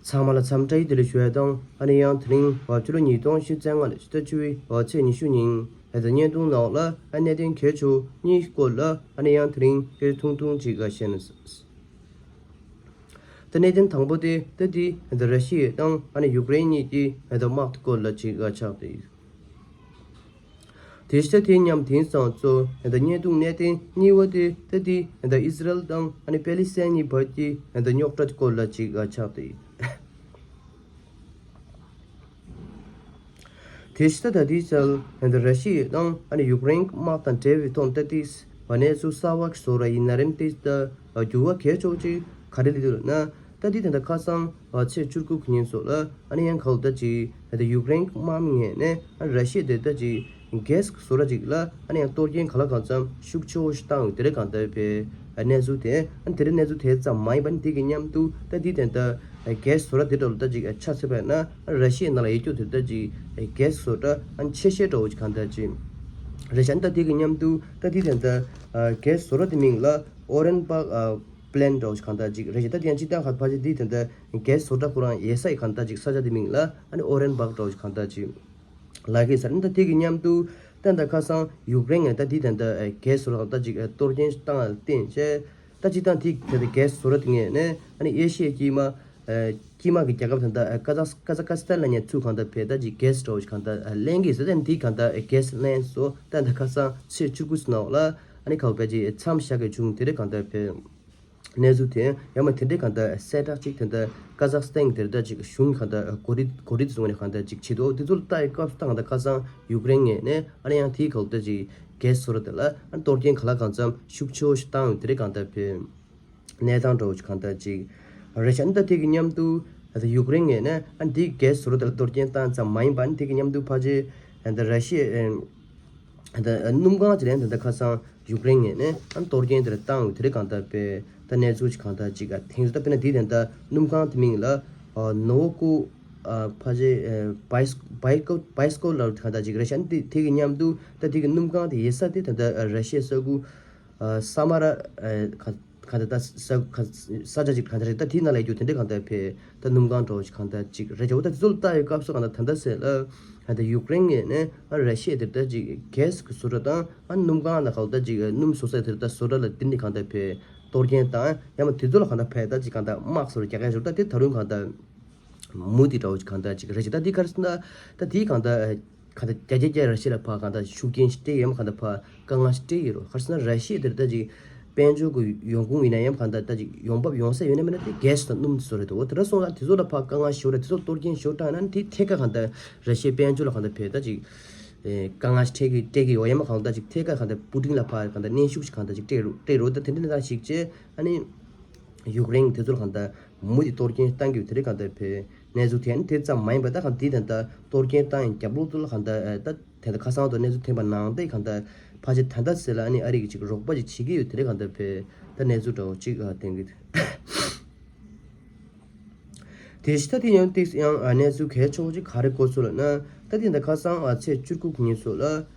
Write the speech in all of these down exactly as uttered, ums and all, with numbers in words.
ཚང་མ་ལ་འཚམས་འདྲི་བདེ་ལེགས་ཞུ་ཡ་དང་། ཨ་ནི་ཡང་དེ་རིང་བ་ཕྱི་ལོ་ཉིས་སྟོང་ཉི་ཤུ་རྩ་ལྔ་ལོའི་ཕྱི་ཟླ་བཅུ་པའི་བ་ཚེས་ཉི་ཤུ་ཉིན་ཨ་ད་བརྙན་ཐུང་ནང་ལ་ཨ་གནད་དོན་གལ་ཆེ་བ་གཉིས་སྐོར་ལ་ཨ་ནི་ཡང་དེ་རིང་སྐད་ཆ་ཐུང་ཐུང་ཅིག་ཨ་བཤད་ན། ད་གནད་དོན་དང་པོ་དེ་ད་དེ་ཨ་ད་ར་ཤི་ཡ་དང་ཨ་ནི་ཡུཀ་རེན་གཉིས་ཀྱི་ཨ་ད་དམག་སྐོར་ལ་ཅིག་ཨ་ཆགས་ཏེ། དེ་ཤ་དེ་མཉམ་དེང་སང་ཚོ་ཨ་ད་བརྙན་ཐུང་གནད་དོན་གཉིས་པ་དེ་ད་དེ་ཨ་ད་ཨི་སི་རལ་དང་ཨ་ནི་པེ་ལི་སི་ཐན་གཉིས་བར་གྱི་ཨ་ད་རྙོག་དྲ་སྐོར་ལ་ཅིག་ཨ་ཆགས་ཏེ། དེ་ཤ་ད་དེ་ཚལ་ཨ་ད་ར་ཤི་ཡ་དང་ཨ་ནི་ཡུཀ་རེན་དམག་དང་འབྲེལ་བའི་ཐོག་ད་དེ་བ་གནས་ཚུལ་གསར་བ་ཞིག་བཟོ་ར་ཡིན་ན་རིམ་དེ་ད་འགྱུར་བ་གལ་ཆེ་བ་ཅིག་ག་རེ་སླེབས་འདུག་ལབ་ན། ད་དེ་དེ་འདྲ་ཁ་སང་ཚེས་བཅུ་དགུ་གི་ཉིན་སོགས་ལ་ཨ་ནི་ཡང་ག་ལ་ད་ཅིག་ཨ་ད་ཡུཀ་རེན་དམག་མི་ངོས་ནས་ཨ་ར་ཤི་ཡ་དེ་ད་ཅིག་གྷེ་སི་བཟོ་གྲྭ་ཅིག་ལ་ཨ་ནི་ཡང་གཏོར་སྐྱོན་ག་ལ་གང་འཚམ་ཤུགས་ཆེ་བོ་ཞིག་བཏང་ཡོད་དེ་རེད་གང་ལྟར་བའི་གནས་ཚུལ་དེ། ཨ་ནི་དེ་རིང་གནས་ཚུལ་དེ་ཙམ་མ་ཡིན་པ་ནི་དེ་གི་མཉམ་དུ་ད་དེ་དེ་འདྲ་གྷེ་སི་བཟོ་གྲྭ་དེ་འདྲ་ལ་ད་ཅིག་ཆ་མཚོན་པ་ཡིན་ན་ཨ་ར་ཤི་ཡའི་ནང་ལ་ཡོད་རྒྱུ་དེ་ད་ཅིག་གྷེ་སི་བཟོ་གྲྭ་ཨ་ནི་ཆེ་ཤོས་འདྲ་བོ་ཅིག་གང་ལྟར་ཅིག་རེད་ཤག་ཨ་ནི་ད་དེ་གི་མཉམ་དུ་ད་དེ་དེ་འདྲ་གྷེ་སི་བཟོ་གྲྭ་དེ་མིང་ལ་ཨོ་རེན་པག་པི་ལན་འདྲ་བོ་ཞིག་གང་ལྟར་ཅིག་རེད་ཤག་ད་དེ་ཡང་སྤྱིར་བཏང་ཁ་ཕལ་ཆེར་དེ་དེ་འདྲ་གྷེ་སི་བཟོ་གྲྭ་ཁོ་རང་ཡོད་ས་ཡི་གང་ལྟར་ཅིག་ས་ཆ་དེ་མིང་ལ་ཨ་ནི་ཨོ་རེན་པག་འདྲ་བོ་ཞིག་གང་ལྟར་ཅིག་ལབ་ཀྱི་ཡོད་ས་རེད། ཨ་ནི་ད་དེ་གི་མཉམ་དུ་ད་ད་ཁ་སང་ཡུཀ་རེན་ངོས་ད་དེ་དེ་འདྲ་གྷེ་སི་བཟོ་གྲྭ་ད་ཅིག་གཏོར་སྐྱོན་བཏང་བརྟེན་བྱས་ད་སྤྱིར་བཏང་དེ་དེ་འདྲ་གྷེ་སི་བཟོ་གྲྭ་དེ་ངོས་ནས་ཨ་ནི་ཨེ་ཤི་ཡའི་དཀྱིལ་མ་དཀྱིལ་མ་གི་རྒྱལ་ཁབ་དེ་འདྲ་ཀ་ཛ་ཀ་ཛ་ཁ་སི་ཐན་ལ་ཉེ་ཚུལ་གང་ལྟར་བས་ད་ཅིག་གྷེ་སི་འདྲ་བོ་ཞིག་གང་ལྟར་ལེན་གྱི་ཡོད་ས་རེད། ཨ་ནི་དེ་གང་ལྟར་གྷེ་སི་ལེན་སོ་ད་ད་ཁ་སང་ཚེས་བཅུ་དགུ་ནང་ལ་ཨ་ནི་ཁ་བོ་ཕལ་ཆེར་མཚམས་བཞག་གི་བྱུང་དེ་རེད་གང་ལྟར་བས། གནས་ཚུལ་དེ་ཡང་མ་དེ་འདྲའི་གང་ལྟར་གསལ་བསྒྲགས་ཅིག་དེ་འདྲ་ཀ་ཛག་སི་ཐན་དེ་འདྲ་ཅིག་གཞུང་གང་ལྟར་གོ་སྒྲིག་གོ་སྒྲིག་བཟུང་ནས་གང་ལྟར་ཅིག་བྱེད་དོ། དེ་ཚོ་ལ་ལྟ་ཡི་སྐབས་སུ་ད་གང་ལྟར་ཁ་སང་ཡུཀ་རེན་ངོས་ནས་ཨ་ནི་ཡང་དེའི་གང་ལྟར་ཅིག་གྷེ་སི་བཟོ་གྲྭ་དེ་ལ་ཨ་གཏོར་སྐྱོན་ག་ལ་གང་འཚམ་ཤུགས་ཆེ་བོ་ཞིག་བཏང་ཡོད་དེ་རེད་གང་ལྟར་བས། གནས་སྟངས་འདྲ་བོ་ཞིག་གང་ལྟར་ཅིག་རེད་ཤག་ཨ་ནི་ད་དེ་གི་མཉམ་དུ་ད་ཡུཀ་རེན་ངོས་ནས་ཨ་ནི་དེའི་གྷེ་སི་བཟོ་གྲྭ་དེ་ལ་གཏོར་སྐྱོན་བཏང་ཙམ་མ་ཡིན་པ་ཨ་ནི་དེ་གི་མཉམ་དུ་ཕལ་ཆེར་ད་ར་ཤི་ཡ་ད་སྣུམ་ཁང་ཅིག་ལ་ད་ལྟ་ཁ་སང་ཡུཀ་རེན་ངོས་ནས་ཨ་གཏོར་སྐྱོན་དེ་འདྲ་བཏང་ཡོད་དེ་རེད་གང་ལྟར་བས། ད་གནས་ཚུལ་ཅིག་གང་ལྟར་ཅིག་ཨ་ཐེངས་སུ་ད་དཔེར་ན་དེའི་དོན་དག་སྣུམ་ཁང་དེ་མིང་ལ་ཨ་ནོ་ཝོ་ཀོ་ཨ་ཕ་ཇེ་ཨ་བྷའི་སི་བྷའི་ཀོ་བྷའི་སི་ཀོ་ལ་གང་ལྟར་ཅིག་རེད་ཤག་ཨ་ནི་དེ་དེ་གི་མཉམ་དུ་ད་དེ་གི་སྣུམ་ཁང་དེ་ཡོད་ས་དེ་ད་ལྟ་ཨ་ར་ཤི་ཡའི་ས་ཁུལ་ཨ་ས་མ་ར་ཨ་ག་གང་ལྟར་ད་ས་ག་ས་ཆ་ཅིག་གང་ལྟར་རེད། ད་དེའི་ནང་ལ་ཡོད་རྒྱུ་དེ་འདྲ་གང་ལྟར་བས་ད་སྣུམ་ཁང་འདྲ་བོ་ཅིག་གང་ལྟར་ཅིག་རེད་ཤག་འོ་ད་དེ་ཚོ་ལ་ལྟ་ཡི་སྐབས་སུ་གང་ལྟར་ད་ལྟ་ཟེར་ལ་ད་ལྟ་ཡུཀ་རེན་ངོས་ནས་ཨ་ར་ཤི་ཡ་དེ་ལྟར་ཅིག་གྷེ་སི་གི་བཟོ་གྲྭ་དང་ཨ་སྣུམ་ཁང་ལ་གང་ལྟར་ཅིག་སྣུམ་བཟོ་ས་དེ་ལྟར་བཟོ་གྲྭ་ལ་དེ་འདྲ་གང་ལྟར་བས་གཏོར་སྐྱོན་དང་ཡང་མ་དེ་ཚོ་ལ་གང་ལྟར་བས་ད་ཅིག་གང་ལྟར་དམག་སོགས་རྒྱག་ཡ་ཞོར་ད་དེ་ད་རུང་གང་ལྟར་མུ་མཐུད་འདྲ་བོ་ཅིག་གང་ལྟར་ཅིག་རེད་ཅིག་ད་དེ་ག་རེ་ཟེར་ན་ད་དེའི་གང་ལྟར་གང་ལྟར་རྒྱ་རྒྱ་རྒྱ་ར་ཤི་ཡ་ལ་ཕར་གང་ལྟར་ཤུགས་རྐྱེན་ཞིག་སྤྲད་ཡོད་མ་གང་ལྟར་ཕར་དཀའ་ངལ་ཞིག་སྤྲད་ཡོད་རོ། ག་རེ་ཟེར་ན་ར་ཤི་ཡ་དེར་ད་ཅིག་དཔལ་འབྱོར་གྱི་ཡོང་ཁུངས་ཡིན་ན་ཡང་གང་ལྟར་ད་ཅིག་ཡོང་འབབ་ཡོང་ས་ཡོད་ན་མེད་ན་དེ་གྷེ་སི་དང་སྣུམ་དེ་ཚོ་རེད་དོ། དེ་འདྲ་སོང་ཙང་དེ་ཚོ་ལ་ཕར་དཀའ་ངལ་ཞིག་ཡོད་ར། དེ་ཚོ་གཏོར་སྐྱོན་ཞིག་བཏང་ན་དེ་ཐད་ཀར་གང་ལྟར་ར་ཤི་ཡའི་དཔལ་འབྱོར་ལ་གང་ལྟར་ཕར་ད་ཅིག་དཀའ་ངལ་ཞིག་འཕྲད་ཀྱི་སྤྲད་ཀྱི་ཡོད་ཡ་མ་གང་ལྟར་ཅིག་ཐད་ཀར་གང་ལྟར་པུ་ཏིན་ལ་ཕར་གང་ལྟར་གནོན་ཤུགས་ཞིག་གང་ལྟར་ཅིག་སྤྲད་རོ་སྤྲད་རོ། ད་དེ་འདྲ་ནང་བཞིན་བྱས་ཨ་ནི་ཡུཀ་རེན་དེ་ཚོར་གང་ལྟར་མུ་མཐུད་གཏོར་སྐྱོན་བཏང་གི་ཡོད་དེ་རེད་གང་ལྟར་བས་གནས་ཚུལ་དེ་ཨ་ནི་དེ་ཙམ་མ་ཡིན་པར་ད་གང་དེའི་དོན་དག་གཏོར་སྐྱོན་བཏང་ཡིན་རྒྱབ་ལོགས་དེ་ལ་གང་ལྟར་ད་དེ་འདྲ་ཁ་སང་དུ་གནས་ཚུལ་ཐོན་པ་ནང་བཞིན་གང་ལྟར་ཕལ་ཆེར་ད་ལྟ་ཟེར་ལ་ཨ་ནི་ཨ་རི་གི་ཅིག་རོགས་པ་ཅིག་བྱེད་ཀྱི་ཡོད་དེ་རེད་གང་ལྟར་བས་ད་གནས་ཚུལ་འདྲ་བོ་ཅིག་ཨ་བསྟན་གི་འདུག་དེ་ཕྱི་ད་དེ་ཡང་ཏིག་ཡང་ཨ་གནས་ཚུལ་གལ་ཆེ་བོ་ཅིག་ག་རེ་གོ་སོང་ལབ་ན། ད་དེ་འདི་ཁ་སང་ཨ་ཚེས་བཅུ་དགུ་གི་ཉིན་སོགས་ལ་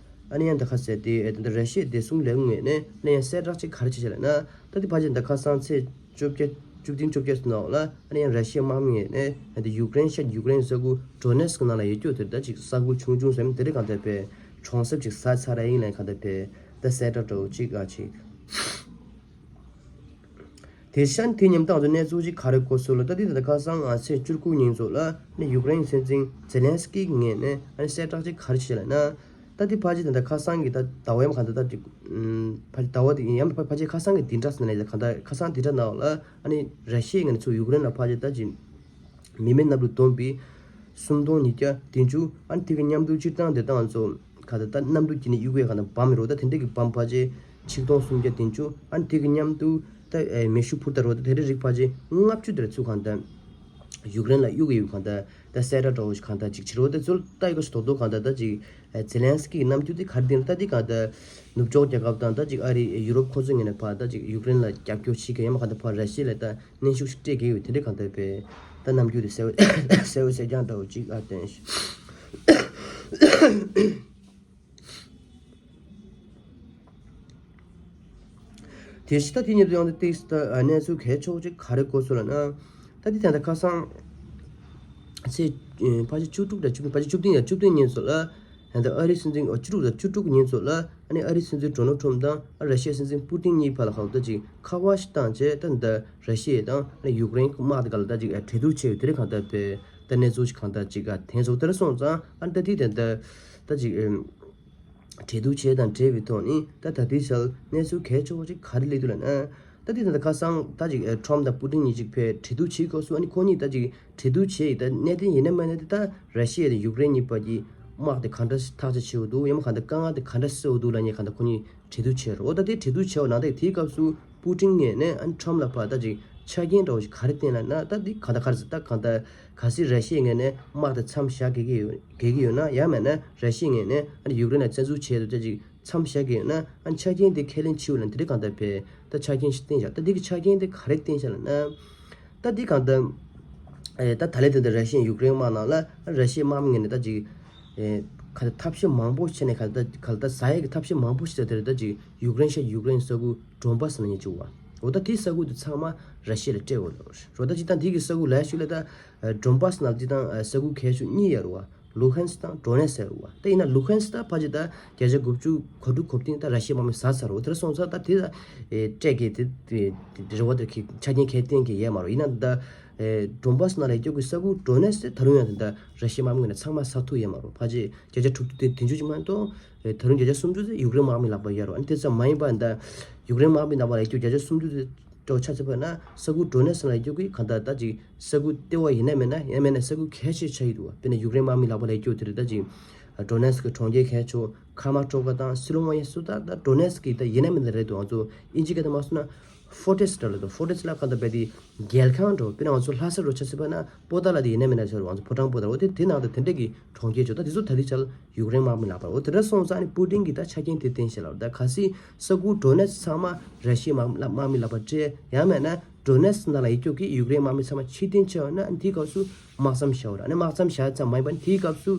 ཨ་ནི་ཡང་འདི་ཁ་ཟེར་ཏེ་ཨེ་ད་ལྟ་ར་ཤི་ཡའི་བདེ་སྲུང་ལས་ཁུངས་ངོས་ནས་ཨ་ནི་ཡང་གསལ་བསྒྲགས་ཅིག་ག་རེ་བྱས་བྱས་ལབ་ན། ད་དེ་ཕལ་ཆེར་འདི་ཁ་སང་ཚེས་བཅོ་བརྒྱད་བཅུ་བདུན་བཅོ་བརྒྱད་སོགས་ནང་ལ་ཨ་ནི་ཡང་ར་ཤི་ཡའི་དམག་མི་ངོས་ནས་ཨ་ད་ཡུཀ་རེན་ཤར་ཡུཀ་རེན་ས་ཁུལ་ཌོ་ནེ་སི་ཀི་ནང་ལ་ཡོད་རྒྱུ་དེ་ད་ཅིག་ས་ཁུལ་ཆུང་ཆུང་ཟེར་མི་དེ་རིགས་གང་ལྟར་བས་གྲོང་གསེབ་ཅིག་ཟ་ཚར་ཡིན་ལབ་གང་ལྟར་བས་ད་གསལ་བསྒྲགས་འདྲ་བོ་ཅིག་ཨ་ཅིག་དེ་ཤན་དེ་མཉམ་དུ་ང་ཚོ་གནས་ཚུལ་ཅིག་ག་རེ་གོ་སོང་ལབ་ན། ད་དེ་ད་ལྟ་ཁ་སང་ཨ་ཚེས་བཅུ་དགུ་ཉིན་ཚོ་ལ་ནི་ཡུཀ་རེན་སྲིད་འཛིན་ཛེ་ལན་སི་ཀི་ངོས་ནས་ཨ་ནི་གསལ་བསྒྲགས་ཅིག་ག་རེ་བྱས་ལབ་ན། ད་དེ་ཕལ་ཆེར་ད་ལྟ་ཁ་སང་གི་ད་ཟླ་བ་ཡམ་གང་ད་ད་ཅིག་ཕལ་ཆེར་ཟླ་བ་དེ་ཡང་ཕལ་ཆེར་ཁ་སང་གི་འདི་འདྲ་ཟེར་ན་ལས་གང་ད་ཁ་སང་འདི་འདྲ་ནང་ལ་ཨ་ནི་ར་ཤི་ཡའི་ངོས་ནས་ཚུར་ཡུཀ་རེན་ལ་ཕལ་ཆེར་ད་ཅིག་མི་མེད་གནམ་གྲུ་བསྡོམས་པས་སུམ་སྟོང་ཉིས་བརྒྱ་བདུན་ཅུ། ཨ་ནི་དེ་གི་མཉམ་དུ་སྤྱིར་བཏང་དེ་དང་ཚོ་ག་ད་ད་གནམ་གྲུ་གྱི་ནི་གཡུག་ཡས་ག་ད་བམ་རོ་ད་དེ་འདྲ་གི་བམ་ཕལ་ཆེར་ཆིག་སྟོང་སུམ་བརྒྱ་བདུན་ཅུ། ཨ་ནི་དེ་གི་མཉམ་དུ་ད་ཨེ་མེ་ཤུགས་འཕུར་མདའ་རོ་ད་དེ་འདྲ་རིགས་ཕལ་ཆེར་ལྔ་བཅུ་དེར་ཚུར་གང་ད་ཡུཀ་རེན་ལ་གཡུག་ཡས་གང་ད་ད་གསལ་བསྒྲགས་འདྲ་བོ་ཞིག་གང་ད་ཅིག་བྱེད་རོ། ད་ཚུར་ལྟ་ཡི་ག་ཞིག་རྡོག་རྡོག་གང་ད་ད་ཅིག་ཨེ་ཛེ་ལན་སི་ཀི་གི་རྣམ་འགྱུར་དེ་ག་རེ་འདི་ད་དེ་གང་ད་ནུབ་ཕྱོགས་རྒྱལ་ཁབ་དང་ད་ཅིག་ཨ་རི་ཡུ་རོབ་ཁོ་ཚོ་ངོས་ནས་ཕར་ད་ཅིག་ཡུཀ་རེན་ལ་རྒྱབ་སྐྱོར་བྱེད་མཁན་ཡང་མ་ག་ད་ཕར་ར་ཤི་ཡ་ལ་ད་གནོན་ཤུགས་ཤིག་སྤྲད་ཀྱི་ཡོད་དེ་འདྲ་གང་ལྟར་བས་ད་རྣམ་འགྱུར་དེ་གསལ་བོ་གསལ་བོ་གསལ་རྐྱང་འདྲ་བོ་ཅིག་ཨ་བསྟན་ཤག་དེ་ཕྱི་ད་དེ་ཉིད་དུ་ཡང་དེ་ཏིག་ད་གནས་ཚུལ་གལ་ཆེ་བོ་ཅིག་ག་རེ་གོ་སོང་ལབ་ན། ད་དེ་ད་ལྟ་ཁ་སང་ ཚེས་ཕལ་ཆེར་བཅུ་དྲུག་དང་བཅུ་བདུན་ཕལ་ཆེར་བཅུ་བདུན་དང་བཅུ་བདུན་ཉིན་ཚོ་ལ་ད་ཨ་རིའི་སྲིད་འཛིན་བཅུ་དྲུག་དང་བཅུ་དྲུག་ཉིན་ཚོ་ལ་ཨ་ནི་ཨ་རིའི་སྲིད་འཛིན་ཌོ་ནལ་ཊམ་དང་ར་ཤི་ཡའི་སྲིད་འཛིན་པུ་ཏིན་གཉིས་བར་ལ་ཧ་ལ་ད་ཅིག་ཁ་པར་ཞིག་བཏང་རྗེས་ད་ད་ར་ཤི་ཡ་དང་ཨ་ནི་ཡུཀ་རེན་དམག་དེ་ག་ལ་ད་ཅིག་གྲོས་བསྡུར་བྱས་ཡོད། དེ་རིང་གང་ལྟར་བས་ད་གནས་ཚུལ་ཞིག་གང་ལྟར་ཅིག་ག་དེང་ཚོ་དེར་སོང་ཙང་ཨ་ནི་ད་དེ་དེ་ད་ད་ཅིག་གྲོས་བསྡུར་བྱས་དང་འབྲེལ་བའི་ཐོག་ནས་ད་ད་ལྟའི་ཆར་གནས་ཚུལ་གལ་ཆེ་བ་ཅིག་ག་རེ་སླེབས་འདུག་ལབ་ན། ད་ལྟའི་ད་ལྟ་ཁ་སང་ད་ཅིག་ཨ་ཊམ་དང་པུ་ཏིན་གཉིས་ཅིག་ཕེ་གྲོས་བསྡུར་བྱེད་སྐབས་སུ་ཨ་ནི་ཁོ་གཉིས་ད་ཅིག་གྲོས་བསྡུར་བྱས་ད་གནད་དོན་ཡིན་ན་མིན་ན་དེ་ད་ར་ཤི་ཡ་དང་ཡུཀ་རེན་གཉིས་བར་གྱི་དམག་དེ་ག་འདྲ་ཐག་གཅོད་བྱེད་འོ་འདུག་ཡང་མ་ག་འདྲ་དཀའ་ངལ་དེ་ག་འདྲ་སེལ་འོ་འདུག་ལབ་མཁན་ག་འདྲ་ཁོ་གཉིས་གྲོས་བསྡུར་བྱས་རོགས། ད་དེ་གྲོས་བསྡུར་བྱས་པ་ནང་ད་དེའི་སྐབས་སུ་པུ་ཏིན་ངོས་ནས་ཨ་ནི་ཊམ་ལ་ཕར་ད་ཅིག་ཆ་རྐྱེན་འདྲ་བོ་ཞིག་ག་རེ་བསྟན་ལབ་ན། ད་འདི་གང་ལྟར་ག་རེ་ཟེར་ད་གང་ལྟར་གལ་སྲིད་ར་ཤི་ཡའི་ངོས་ནས་དམག་དེ་མཚམས་བཞག་དགོས་ཀྱི་ཡོད་དགོས་ཀྱི་ཡོད་ན། ཡང་མིན་ན་ར་ཤི་ཡའི་ངོས་ནས་ཨ་ནི་ཡུཀ་རེན་ལ་བཙན་འཛུལ་བྱས་འདུག་ཅེས་ཅིག་མཚམས་བཞག་གི་ཡོད་ན་ཨ་ནི་ཆ་རྐྱེན་དེ་ཁས་ལེན་བྱེད་འོས་ལ་འདི་རིགས་གང་ལྟར་བས་ད་ཆ་རྐྱེན་ཞིག་བསྟན་བཞག་ད་འདི་གི་ཆ་རྐྱེན་དེ་ག་རེ་བསྟན་བཞག་ལབ་ན། ད་འདི་གང་ལྟར་ཨེ་ད་ད་ལན་དེ་འདྲ་ར་ཤི་ཡའི་ཡུཀ་རེན་དམག་ནང་ལ་ར་ཤི་ཡའི་དམག་མི་ངོས་ནས་ད་ཅིག་ཨེ་ག་ད་ཐབས་ཤེས་མང་པོ་བྱས་ནས་ག་ད་ག་ད་ཟ་ཡས་ཀྱི་ཐབས་ཤེས་མང་པོ་བྱས་ཏེ་དེར་ད་ཅིག་ཡུཀ་རེན་ཤ་ཡུཀ་རེན་ས་ཁུལ་ཌོན་བཱ་སི་ལབ་མཁན་ཅིག་ཡོད་པ། འོ་ད་དེའི་ས་ཁུལ་དེ་ཚང་མ་ར་ཤི་ཡ་ལ་སྤྲད་འོ་ལོ། རོ་ད་ཅི་ད་འདི་གི་ས་ཁུལ་ལ་ཞུ་ལ་ད་ཌོན་བཱ་སི་ནང་ཅི་ད་ས་ཁུལ་གལ་ཤོས་གཉིས་ཡོད་རེད་པ། ལུ་ཧན་སི་དང་ཌོ་ནེ་སི་ཟེར་བ། དེ་ཡིན་ན་ལུ་ཧན་སི་ད་ཕལ་ཆེར་ད་བརྒྱ་ཆ་དགུ་བཅུ་གོ་དྲུག་གོ་བདུན་ད་ར་ཤི་ཡའི་དམག་མི་ཟ་ཚར་རོ། དེར་སོང་ཙང་ད་དེ་ད་ཨེ་སྤྲད་གི་དེ་དེ་རེ་བ་དེ་གི་ཆ་རྐྱེན་གལ་བསྟན་གི་ཡས་མ་རོ། ཡིན་ན་ད་ཨེ་ཌོན་བཱ་སི་ནང་ལ་སྐྱོད་གི་ས་ཁུལ་ཌོ་ནེ་སི་དེ་ད་རུང་ཡང་དེ་ད་ར་ཤི་ཡའི་དམག་མི་ངོས་ནས་ཚང་མ་ཟ་ཐུབ་ཡས་མ་རོ། ཕལ་ཆེར་བརྒྱ་ཆ་དྲུག་ཅུ་དེ་དོན་ཆུ་ཅིག་མ་གཏོགས་ཨེ་ད་རུང་བརྒྱ་ཆ་སུམ་ཅུ་དེ་ཡུཀ་རེན་དམག་མི་ལག་པ་ཡོད་རོ། ཨ་ནི་དེ་ཙམ་མ་ཡིན་པ་ད་ཡུཀ་རེན་དམག་མི་ལག་པ་ལ་སྐྱོད་བརྒྱ་ཆ་སུམ་ཅུ་དེ་སྤྲོ་ཆ་ཚ་བ་ན་ས་ཁུལ་ཌོ་ནེ་སི་ལ་སྐྱོད་གི་གང་ལྟར་ད་ཅིག་ས་ཁུལ་ལྟེ་བ་ཡིན་ན་མིན་ན་ཡང་མིན་ན་ས་ཁུལ་གལ་ཆེ་ཆགས་ཀྱི་འདུག་བ། དཔེར་ན་ཡུཀ་རེན་དམག་མི་ལག་པ་ལ་སྐྱོད་དེ་རེད། ད་ཅིག་ཌོ་ནེ་སི་ཀི་གྲོང་ཁྱེར་གལ་ཆེ་ཁ་མ་ཀྲོ་ཀ་དང་སི་ལོ་མ་ཡ་སུ་ད་ད་ཌོ་ནེ་སི་ཀི་ད་ཡིན་ན་མིན་ན་རེད་འདུག་ང་ཚོ་ཨིན་ཇི་སྐད་དུ་མ་སོང་ན་ཧྥོ་ཊེ་སི་འདྲ་ལ་འདུག་ཧྥོ་ཊེ་སི་ལ་གང་ལྟར་བས་དེ་རྒྱལ་ཁང་འགྲོ། དཔེར་ན་ང་ཚོ་ལྷ་ས་འགྲོ་ཆ་ཚུད་པ་ན་པོ་ཏ་ལ་དེ་ཡིན་ན་མིན་ན་ཟེར་བ། ང་ཚོ་ཕོ་བྲང་པོ་ཏ་འོ་དེ་དེ་ནང་དུ་དེ་འདྲ་གི་གྲོང་ཁྱེར་ཆོག་ད་དེ་ཚོ་ད་ལྟའི་ཆར་ཡུཀ་རེན་དམག་མི་ལག་པར། འོ་དེ་འདྲ་སོང་ཙང་ནི་པུ་ཏིན་གྱིས་ད་ཆ་རྐྱེན་དེ་བསྟན་བཞག་ལ། ད་གལ་སྲིད་ས་ཁུལ་ཌོ་ནེ་སི་ཚང་མ་ར་ཤི་ཡའི་དམག་དམག་མི་ལག་པར་སྤྲད། ཡང་མེད་ན་ཌོ་ནེ་སི་ནང་ལ་ཡོད་རྒྱུ་གི་ཡུཀ་རེན་དམག་མི་ཚང་མ་ཕྱིར་འཐེན་བྱས་པ་ན་དེའི་སྐབས་སུ་དམག་མཚམས་བཞག་པ་རེད། ཨ་ནི་དམག་མཚམས་བཞག་ཙམ་མ་ཡིན་པར་དེའི་སྐབས་སུ་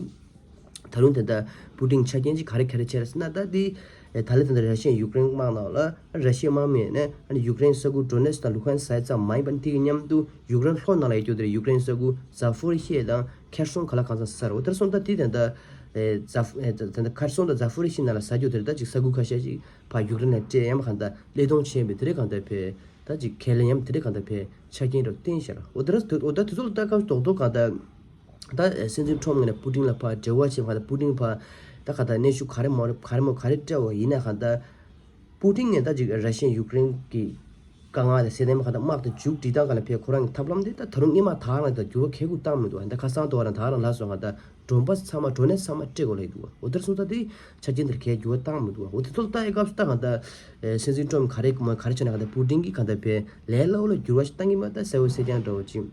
ད་རུང་དེ་ལྟར་པུ་ཏིན་ཆ་རྐྱེན་ཅིག་ག་རེ་ག་རེ་བྱས་རེད་ཟེར་ན། ད་དེ་ད་ལན་དེ་འདྲ་ར་ཤི་ཡ་ཡུཀ་རེན་དམག་ནང་ལ་ར་ཤི་ཡའི་དམག་མི་ནས་ཨ་ནི་ཡུཀ་རེན་ས་ཁུལ་ཌོ་ནེ་སི་དང་ལུ་ཧན་སི་ཟ་ཡ་ཙམ་མ་ཡིན་པར་དེ་གི་མཉམ་དུ་ཡུཀ་རེན་ལྷོ་ནང་ལ་ཡོད་རྒྱུ་དེ་རེད། ཡུཀ་རེན་ས་ཁུལ་ཛ་ཕོ་རི་ཤི་ཡ་དང་ཁེར་སོང་ག་ལ་གང་ཚང་ཟ་རོ། དེར་སོང་ད་དེ་དེ་འདྲ་ཨེ་ཛ་ཨེ་དེ་འདྲ་ཁེར་སོང་དང་ཛ་ཕོ་རི་ཤི་ཡ་ནང་ལ་ཟ་རྒྱུ་དེ་རེད། ད་ཅིག་ས་ཁུལ་ཁ་ཤས་ཅིག་ཕར་ཡུཀ་རེན་ལ་སྤྲད་ཡ་མ་གང་ལྟར་བློས་གཏོང་བྱས་པའི་དེ་རེད། གང་ལྟར་བས་ད་ཅིག་ཁས་ལེན་ཡ་མ་དེ་རེད། གང་ལྟར་བས་ཆ་རྐྱེན་རོ་བསྟན་བཞག་ར། འོ་དེ་ར་འོ་ད་དེ་ཚོ་ལ་ལྟ་སྐབས་རྡོག་རྡོག་གང་ལྟར་ད་སྲིད་འཛིན་ཁྲོམ་ངོས་ནས་པུ་ཏིན་ལ་ཕར་འབྲེལ་བ་བྱེད་པ་དང་པུ་ཏིན་ཕར་ད་ག་ད་གནོན་ཤུགས་ག་རེ་མ་རེ་ག་རེ་མོ་ག་རེ་སྤྲད་པ་ཡིན་ན་གང་ལྟར་པུ་ཏིན་ངས་ད་ཅིག་ར་ཤི་ཡ་ཡུཀ་རེན་གྱི་དཀའ་ངལ་དེ་སེལ་ཏེ་མ་གང་ལྟར་དམག་དེ་མཇུག་སྒྲིལ་སྟངས་ག་ལ་ཕེ་ཁོ་རང་གི་ཐབས་ལམ་དེ་ད་ད་རུང་སྔོན་མ་དག་ལ་ད་འགྱུར་བ་ཁེ་གུ་བཏང་མི་འདུག་ད་ཁ་སང་དོ་རང་དག་ལ་ལ་སོང་གང་ལྟར་ཌོན་བཱ་སི་ཚང་མ་ཌོ་ནེ་སི་ཚང་མ་སྤྲད་དགོས་ལ་ཡི་འདུག་འོ་དེར་སོང་ད་དེ་ཆ་རྐྱེན་དེར་གས་འགྱུར་བ་བཏང་མི་འདུག་འོ་དེ་ཚོ་ལ་ལྟ་ཡི་སྐབས་སུ་ད་གང་ལྟར་སྲིད་འཛིན་ཁྲོམ་ག་རེ་མ་ག་རེ་བྱས་ན་གང་ལྟར་པུ་ཏིན་གྱིས་གང་ལྟར་ཕེ་ལས་སླ་བོ་ལ་འགྱུར་བ་ཞིག་བཏང་གི་མ་ད་གསལ་བོ་གསལ་རྐྱང་འདྲ་བོ་ཅིག་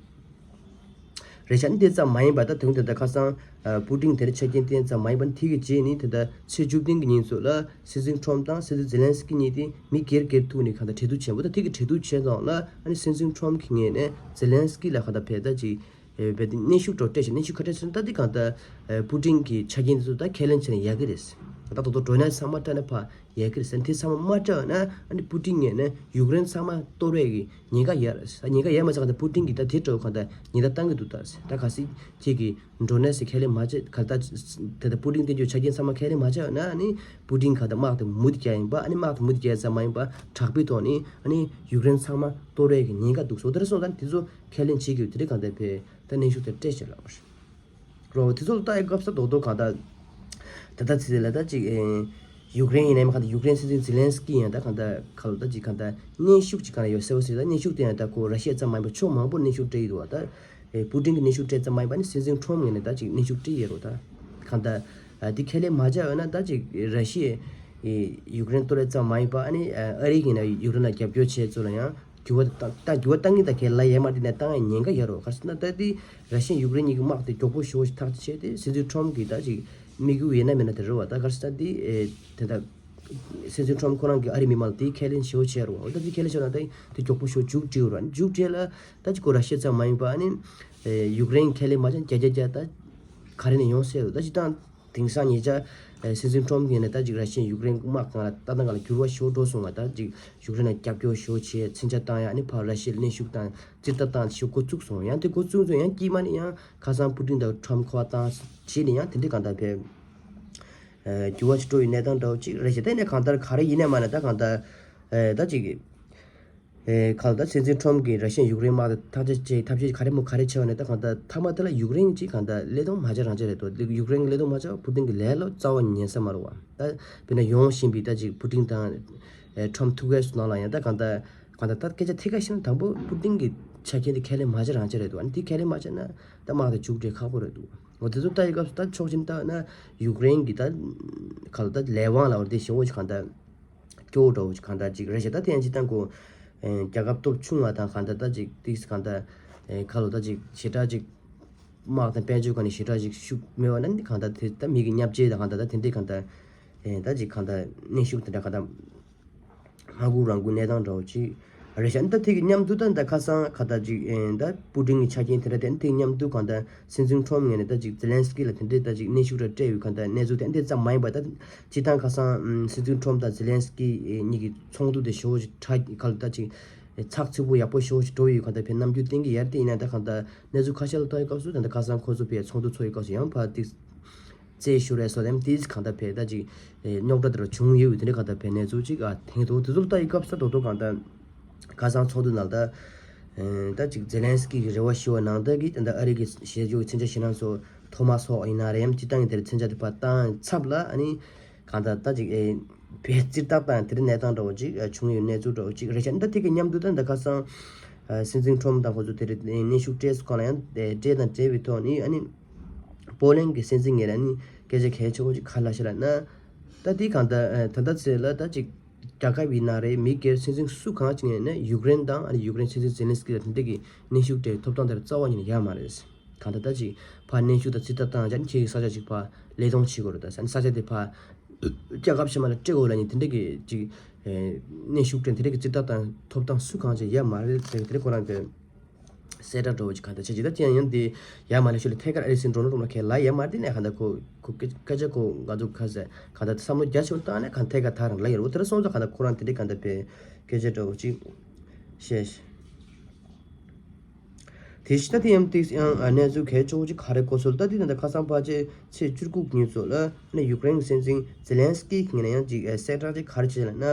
རེད་ཤག་ནི་དེ་ཙམ་མ་ཡིན་པར་ད་དུང་དེ་ལྟར་ཁ་སང་པུ་ཏིན་དེར་ཆ་རྐྱེན་བསྟན་ཙམ་མ་ཡིན་པར་དེ་གི་རྗེས་ནི་དེ་ལྟར་ཚེས་བཅུ་བདུན་གྱི་ཉིན་ཚོ་ལ་སྲིད་འཛིན་ཁྲོམ་དང་སྲིད་འཛིན་ཛེ་ལན་སི་ཀི་གཉིས་དེ་མི་སྒེར་སྒེར་ཐུག་ནས་གང་ལྟར་གྲོས་བསྡུར་བྱས་པ་ད་དེ་གི་གྲོས་བསྡུར་བྱས་ཙང་ལ་ཨ་ནི་སྲིད་འཛིན་ཁྲོམ་གྱི་ངོས་ནས་ཛེ་ལན་སི་ཀི་ལ་གང་ལྟར་ཕེ་ད་ཅིག་བས་དེ་གནོན་ཤུགས་སྤྲོད་སྤྲད་ཤག་གནོན་ཤུགས་ག་འདྲ་ཟེར་ན་ད་དེ་གང་ལྟར་པུ་ཏིན་གྱི་ཆ་རྐྱེན་དེ་ཚོ་ད་ཁས་ལེན་བྱས་ན་ཡག་གི་རེད། ད་དོ་དོ་ཌོ་ནལ་ཚང་མ་སྤྲད་ན་ཕ་ཡག་གི་རེད་ཟེར། དེ་ཚང་མ་མ་སྤྲད་ན་ཨ་ནི་པུ་ཏིན་ངོས་ནས་ཡུཀ་རེན་ཚང་མ་གཏོར་བའི་གི་ཉེན་ཁ་ཡོད་རེད། ཉེན་ཁ་ཡོད་མ་ཚད་གང་ལྟར་པུ་ཏིན་གྱིས་ད་དེ་འདྲ་བོ་གང་ལྟར་ཉེན་བརྡ་བཏང་གི་འདུག་ད་ཟེར། ད་གལ་སྲིད་ཁྱེད་ཀྱིས་ཌོ་ནལ་ཚོ་ཁས་ལེན་མ་བྱས་ག་ད་དེ་ལྟར་པུ་ཏིན་བསྟན་རྒྱུ་ཆ་རྐྱེན་ཚང་མ་ཁས་ལེན་མ་བྱས་ན་ཨ་ནི་པུ་ཏིན་གང་ལྟར་དམག་དེ་མུ་མཐུད་རྒྱག་ཡིན་པ། ཨ་ནི་དམག་དེ་མུ་མཐུད་རྒྱག་ཙམ་མ་ཡིན་པ་དྲག་པོའི་ཐོག་ནས་ཨ་ནི་ཡུཀ་རེན་ཚང་མ་གཏོར་བའི་གི་ཉེན་ཁ་འདུག་ཟེར། དེ་འདྲ་སོང་ཙང་དེ་ཚོ་ཁས་ལེན་བྱེད་དགོས། དེ་འདྲ་གང་ལྟར་ཕེ་ད་གནོན་ཤུགས་དེ་སྤྲད་ཤག་ལབ་པ་རེད། རོ། དེ་ཚོ་ལ་ལྟ་ཡི་སྐབས་སུ་རྡོག་རྡོག་གང་ལྟར་ད་ལྟ་ཚེ་ལ་ད་ཅིག་ཨེ་ཡུཀ་རེན་ཡིན་ནའི་མ་གང་ལྟར་ཡུཀ་རེན་སྲིད་འཛིན་ཛེ་ལན་སི་ཀི་ཡང་ད་གང་ལྟར་ག་ལ་ད་ཅིག་གང་ལྟར་གནོན་ཤུགས་ཅིག་གང་ལ་ཡོད་གསལ་བོ་ཟེར། ད་གནོན་ཤུགས་དེ་ཡང་ད་ཁོ་ར་ཤི་ཡ་ཙམ་མ་ཡིན་པར་ཕྱོགས་མང་པོར་གནོན་ཤུགས་སྤྲད་ཡི་འདུག་བ། ད་ཨེ་པུ་ཏིན་གྱིས་གནོན་ཤུགས་སྤྲད་ཙམ་མ་ཡིན་པར་ནི་སྲིད་འཛིན་ཁྲོམ་ངོས་ནས་ད་ཅིག་གནོན་ཤུགས་སྤྲད་ཡི་རོ། ད་གང་ལྟར་ཨ་འདི་ཁས་ལེན་མ་བྱས་ཡོད་ན་ད་ཅིག་ར་ཤི་ཡས་ཡུཀ་རེན་གཏོར་ཡ་ཙམ་མ་ཡིན་པར་ཨ་ནི་ཨ་རི་གིས་ན་ཡུཀ་རེན་ལ་རྒྱབ་སྐྱོར་བྱས་ཚུལ་ལ་ཡང་འགྱུར་བ་བཏང་། ད་འགྱུར་བ་བཏང་གི་ད་གལ་ལ་ཡས་མ་དེ་ནས་བཏང་ཡ་ཉེན་ཁ་ཡོད་རོ། ག་རེ་ཟེར་ན་ད་དེ་ར་ཤི་ཡ་ཡུཀ་རེན་གཉིས་ཀྱི་དམག་དེ་མགྱོགས་པོ་ཞེ་པོ་ཞིག་ཐག་གཅོད་བྱས་ཏེ་སྲིད་འཛིན་ཁྲོམ་གྱིས་ད་ཅིག་དམིགས་ཡུལ་ཡིན་ན་མིན་ན་དེ་རེད་བ། ད་ག་རེ་ཟེར་ན་དེ་ཨེ་དེ་ད་སྲིད་འཛིན་ཁྲོམ་ཁོ་རང་གིས་ཨ་རིའི་མི་མང་ལ་དེ་ཁས་ལེན་ཞེ་པོ་བྱས་རོ། འོ་ད་དེ་ཁས་ལེན་བྱས་ན་ད་དེ་མགྱོགས་པོ་ཞེ་པོ་མཇུག་སྒྲིལ་རོ། མཇུག་སྒྲིལ་ལ་ད་ཅིག་ཁོ་ར་ཤི་ཡ་ཙམ་མ་ཡིན་པ་ཨ་ནི་ཨེ་ཡུཀ་རེན་ཁས་ལེན་མ་བྱས་ན་བརྒྱ་ཆ་བརྒྱ་ད་ག་རེ་ནས་ཡོང་སྲིད་རོ། ད་ཅིག་ད། དེང་སང་ཉེ་ཆར་ སྲིད་འཛིན་ཁྲོམ་གྱིས་ནས་ད་ཅིག་ར་ཤི་ཡས་ཡུཀ་རེན་དམག་སྒང་ལ་ལྟ་སྟངས་སྒང་ལ་འགྱུར་བ་ཞིག་འགྲོ་སོང་བ། ད་ཅིག་ཡུཀ་རེན་ལ་རྒྱབ་སྐྱོར་ཞིག་བྱས། མཚོན་ཆ་བཏང་ཡ། ཨ་ནི་ཕར་ར་ཤི་ཡ་ལ་གནོན་ཤུགས་བཏང་། ཙིར་ལྟ་བཏང་ཞིག་འགོ་བཙུགས་སོང་། ཡང་དེ་འགོ་བཙུགས་ཚུན་ཡང་དཀྱིལ་མ་ནས་ཡང་ཁ་སང་པུ་ཏིན་དང་ཁྲོམ་ཁ་པར་བཏང་བྱས་ནས་ཡང་དེ་འདྲའི་གང་ལྟར་བས་འགྱུར་བ་ཞིག་འགྲོ་ཡི་གནས་སྟངས་འདྲ་བོ་ཅིག་རེད་ཤག་དེ་ནས་གང་ལྟར་ག་རེ་ཡིན་ནས་མ་ནས་ད་གང་ལྟར་ད་ཅིག་ཨེ། ཁ་ལོ་ད་སྲིད་འཛིན་ཁྲོམ་གྱིས་ར་ཤི་ཡ་ཡུཀ་རེན་དམག་དེ་ཐག་གཅོད་བྱས། ཐབས་ཤེས་ག་རེ་མོ་ག་རེ་བྱས་པ་ནས་ད་གང་ལྟར་མཐའ་མ་དེ་ལ་ཡུཀ་རེན་གྱིས་གང་ལྟར་ཀླད་སྟོང་མ་བྱས་རང་བྱས་རེད་འདུག་ཡུཀ་རེན་གྱི་ཀླད་སྟོང་མ་བྱས་པ་པུ་ཏིན་གྱི་ལས་སླ་རྩ་བ་ཉན་ས་མ་རེད་བ། ད་དཔེར་ན་ཡོང་བཞིན་པའི་ད་ཅིག་པུ་ཏིན་དང་ཨེ་ཁྲོམ་ཐུག་གས་སུ་ནང་ལ་ཡང་ད་གང་ལྟར་གང་ལྟར་ད་སྐད་ཆ་ཐད་ཀར་བཤད་ན་དང་པོ་པུ་ཏིན་གྱི་ཆ་རྐྱེན་དེ་ཁས་ལེན་མ་བྱས་རང་བྱས་རེད་འདུག་ཨ་ནི་དེ་ཁས་ལེན་མ་བྱས་ན་ད་དམག་དེ་མཇུག་སྒྲིལ་ཁག་པོ་རེད་འདུག་འོ་དེ་ཚོ་ལྟ་ཡི་སྐབས་སུ་ད་ཕྱོགས་གཅིག་ནས་ལྟ་ན་ཡུཀ་རེན་གྱི་ད་ག་ལ་ད་ལས་དབང་ལ་འོ་དེ་ཞེ་བོ་ཞིག་གང་ལྟར། སྐྱོ་བོ་འདྲ་བོ་ཞིག་གང་ལྟར་ཅིག་རེད་ཤག་ད་དེ་ཡང་སྤྱིར་བཏང་ཁོ་ཨེ་རྒྱལ་ཁབ་སྟོབས་ཆུང་བ་དང་གང་ལྟར་ད་ཅིག་ཏིག་གང་ལྟར་ཨེ་ཁ་ལོ་ད་ཅིག་ཞེ་དྲག་ཅིག་དམག་དང་དཔལ་འབྱོར་སྒང་ནས་ཞེ་དྲག་ཅིག་ཤུགས་མེད་པ་ན་ནི་གང་ལྟར་དེ་ད་མི་གི་བརྙས་བཅོས་དང་གང་ལྟར་ད་དེ་འདྲའི་གང་ལྟར་ཨེ་ད་ཅིག་གང་ལྟར་གནོན་ཤུགས་དེ་འདྲ་གང་ལྟར་མ་སྒུག་རང་སྒུག་གནས་སྟངས་འདྲ་བོ་ཅིག་རེད་ཤག་ད་དེ་གི་མཉམ་དུ་ད་ད་ཁ་སང་ག་ད་ཅིག་ཨེ་ད་པུ་ཏིན་གྱི་ཆ་རྐྱེན་དེ་འདྲ་དེ་དེ་མཉམ་དུ་གང་ལྟར། སྲིད་འཛིན་ཁྲོམ་ངོས་ནས་ད་ཅིག་ཛེ་ལན་སི་ཀི་ལ་དེ་འདྲའི་ད་ཅིག་གནོན་ཤུགས་ར་སྤྲད་ཡོད་གང་ལྟར་གནས་ཚུལ་དེ་འདྲ་ཙམ་མ་ཡིན་པར་ད་སྤྱིར་བཏང་ཁ་སང་སྲིད་འཛིན་ཁྲོམ་དང་ཛེ་ལན་སི་ཀི་གཉིས་ཀྱི་ཚོགས་འདུ་དེ་ཞེ་བོ་ཞིག་ཁྲ་ག་ལ་ད་ཅིག་ཚགས་ཚུད་པོ་ཡག་པོ་ཞེ་བོ་ཞིག་འགྲོ་ཡོད་གང་ལྟར་བས་རྣམ་འགྱུར་བསྟན་གྱི་ཡར་དེ་ཡིན་ན་ད་གང་ལྟར་གནས་ཚུལ་ཁ་ཤས་ལ་ལྟ་ཡི་སྐབས་སུ་ད་ལྟ་ཁ་སང་ཁོ་ཚོ་བས་ཚོགས་འདུ་ཚོགས་ཡི་སྐབས་སུ་ཡང་ཕར་ཏིག་རྩེད་ཞུ་རེད་སོ་དེ་ཏིག་གང་ལྟར་བས་ད་ཅིག་རྙོག་དྲ་དེ་ར་བྱུང་ཡོད་དེ་འདྲ་གང་ལྟར་བས་གནས་ཚུལ་ཅིག་ཨ་ཐེངས་ཐོག་དེ་ཚོ་ལ་ལྟ་ཡི་སྐབས་སུ་ད་དོ་དོ་གང་ལྟར། ཁ་སང་ཚོགས་འདུ་ནང་ད། ད་ཅིག་ཛེ་ལན་སི་ཀི་གི་རེ་བ་ཞུ་བ་ནང་ལྟར་གྱི་ད་ལྟ་ཨ་རི་གི་ཞེ་ཇུའི་མཚོན་ཆ་ཞེད་སྣང་ཚོ་ཐོ་མ་སོགས་ཡིན་ན་རེམ་སྤྱིར་བཏང་གི་དེར་མཚོན་ཆ་དེ་ཕར་བཏང་ཚབ་ལ་ཨ་ནི་གང་ལྟར་ད་ཅིག་ཨེ་བེད་ཙིར་ཏག་ཏག་དེ་རིང་གནས་སྟངས་འདྲ་བོ་ཅིག་བྱུང་ཡོད་གནས་ཚུལ་འདྲ་བོ་ཅིག་རེད་ཤག་ད་དེ་གི་མཉམ་དུ་ད་ད་ཁ་སང་སྲིད་འཛིན་ཁྲོམ་དང་ཁོ་ཚོ་དེ་རིང་གནོན་ཤུགས་སྤྲད་སུ་གང་ལ་ཡང་སྤྲད་དང་སྤྲད་པའི་ཐོག་ནས་ཨ་ནི་པོ་ལན་གྱི་སྲིད་འཛིན་ངོས་ནས་ཨ་ནི་སྐད་ཆ་གལ་ཆེ་བོ་ཅིག་ག་ལ་ཤི་ལ་ན་ད་དེ་གང་ལྟར་ད་ལྟ་ཚེ་ལ་ད་ཅིག་རྒྱལ་ཁབ་ཡིན་ན་རེད། མི་སྒེར་སྲིད་འཛིན་སུ་གང་ཅིག་ཡིན་ན་ཡུཀ་རེན་དང་ཨ་ནི་ཡུཀ་རེན་སྲིད་འཛིན་ཛེ་ལན་སི་ཀི་ལ་དེ་འདྲ་གི་གནོན་ཤུགས་སྤྲད་ཐོབ་ཐང་དེར་རྩ་བ་ཉིད་ནས་ཡོད་མ་རེད། གང་ལྟར་ད་ཅིག་ཕར་གནོན་ཤུགས་དང་ཙིར་ལྟ་བཏང་ཡང་ཁྱེད་ཀྱི་ས་ཆ་ཅིག་ཕར་ལེགས་གཏོང་བྱེད་དགོས་རེད། ད་ས་ཆ་དེ་ཕར་རྒྱལ་ཁབ་གཞན་པ་ལ་སྤྲད་དགོས་ལ་ནི་དེ་འདྲ་གི་ཅིག་གནོན་ཤུགས་སྤྲད་དེ་འདྲ་གི་ཙིར་ལྟ་བཏང་ཐོབ་ཐང་སུ་གང་ཅིག་ཡོད་མ་རེད་ཟེར་གི་དེ་རིང་ཁོ་རང་གི་གསལ་བསྒྲགས་འདྲ་བོ་ཅིག་གང་ལྟར་བྱས་ཅིག་ད་ཅི་ཡང་ཡང་དེ་ཡར་མ་ལས་ཤོད་ལ་ཐད་ཀར་ཨ་རི་སྲིད་འགྲོ་ནོ་རུམ་ལ་ཁས་ལ་ཡར་མ་དེ་ནས་གང་ལྟར་ཁོ་ཁོ་སྐད་སྐད་ཆ་ཁོ་འགའ་ཚོ་ཁ་ཟེར་གང་ལྟར་བསམ་བློ་རྒྱ་ཆེ་བོ་བཏང་ནས་གང་ཐད་ཀར་ཐག་རང་ལ་ཡོད་རེད། འོ་དེ་ར་སོང་ཙང་གང་ལྟར་ཁོ་རང་དེ་འདྲའི་གང་ལྟར་བས་སྐད་ཆ་འདྲ་བོ་ཅིག་བཤད། དེ་ཕྱི་ད་དེ་ཡང་ཏིག་ཡང་གནས་ཚུལ་གལ་ཆེ་བོ་ཅིག་ག་རེ་གོ་སོང་ད་དེ་ད་ལྟ་ཁ་སང་ཕལ་ཆེར་ཚེས་བཅུ་དགུ་ཉིན་ཚོ་ལ་ནི་ཡུཀ་རེན་གྱི་སྲིད་འཛིན་ཛེ་ལན་སི་ཀི་གི་ངོས་ནས་ཡང་ཅིག་གསལ་བསྒྲགས་ཅིག་ག་རེ་བྱས་ལ་ན།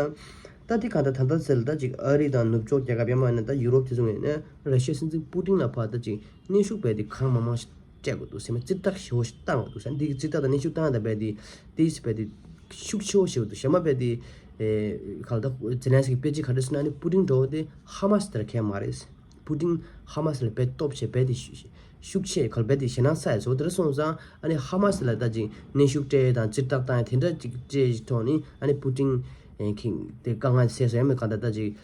ད་དེ་གང་ལྟར་ད་ལྟ་ཚེ་ལ་ད་ཅིག་ཨ་རི་དང་ནུབ་ཕྱོགས་རྒྱལ་ཁབ་ཡང་མིན་ན་ད་ཡུ་རོབ་དེ་ཚོ་ངོས་ནས་ར་ཤི་ཡའི་སྲིད་འཛིན་པུ་ཏིན་ལ་ཕར་ད་ཅིག་གནོན་ཤུགས་རྦད་དེ་གང་མང་མང་ཞིག་སྤྲད་དགོས་འདུག་ཟེར་ན་ཙིར་ཏག་ཞེ་བོ་ཞིག་བཏང་དགོས་འདུག་ཟེར། འདི་གི་ཙིར་ཏག་དང་གནོན་ཤུགས་བཏང་ཡ་ད་རྦད་དེ་དེ་རྦད་དེ་ཤུགས་ཆེ་བོ་ཞིག་འདུག་གཞན་པ་རྦད་དེ་གང་ལྟར་ཛེ་ལན་སི་ཀི་དཔེ་ཅིག་ག་རེ་ཟེར་ན་ནི་པུ་ཏིན་འདྲ་བོ་དེ་ཧ་མ་སི་དེར་ཁས་མ་རེད། པུ་ཏིན་ཧ་མ་སི་ལ་རྦད་སྟོབས་ཆེ་རྦད་དེ་ཤུགས་ཤུགས་ཆེ་ག་ལ་རྦད་དེ་ཞེད་སྣང་ཚ་ཡ་ཟེར་བ་དེ་རེད། སོང་ཙང་ཨ་ནི་ཧ་མ་སི་ལ་ད་ཅིག་གནོན་ཤུགས་སྤྲད་དང་ཙིར་ཏག་བཏང་ཡ་དེ་འདྲ་ཅིག་སྤྲད་ཐོག་ནི་ཨ་ནི་པུ་ཏིན་ཁིང་དེ་དཀའ་ངལ་སེལ་སོང་ཡ་མེད་གང་ལྟར་ད་ཅིག་